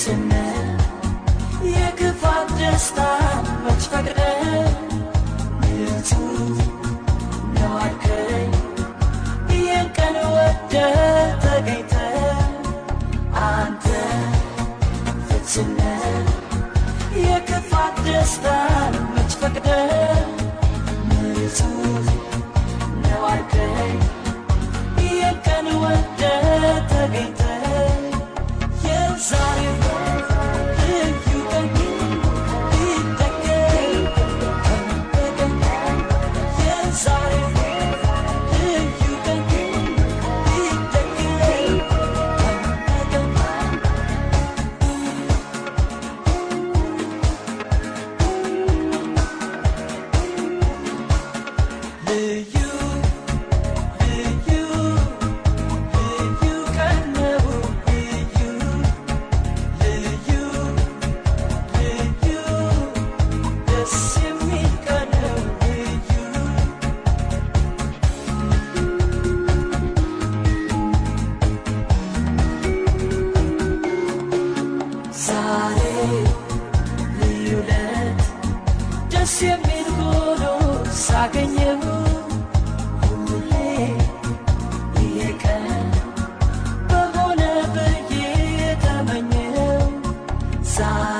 ፍጹም ነህ፣ የክፋት ደስታን መች ፈቅደህ ንጹህ ነው አልከኝ። ይህን ቀን ወደህ ተገኝተህ አንተ ፍጹም ነህ፣ የክፋት ደስታን መች ፈቅደህ ንጹህ ነው አልከኝ። ይህን ቀን ወደህ ተገኝተህ የዛሬው ልዩ ቀን ቢደገም ቀን በቀን፣ የዛሬው ልዩ ቀን ቢደገም ቀን በቀን። ልዩ ልዩ ልዩ ቀን ነው፣ ልዩ ልዩ ልዩ ደስ የሚል ቀን ነው ልዩ። ዛሬ ልዩ ዕለት ደስ የሚል ሆኖ ሳገኘው፣ ሁሌ ይሄ ቀን በሆነ ብዬ ተመኘው። ዛሬ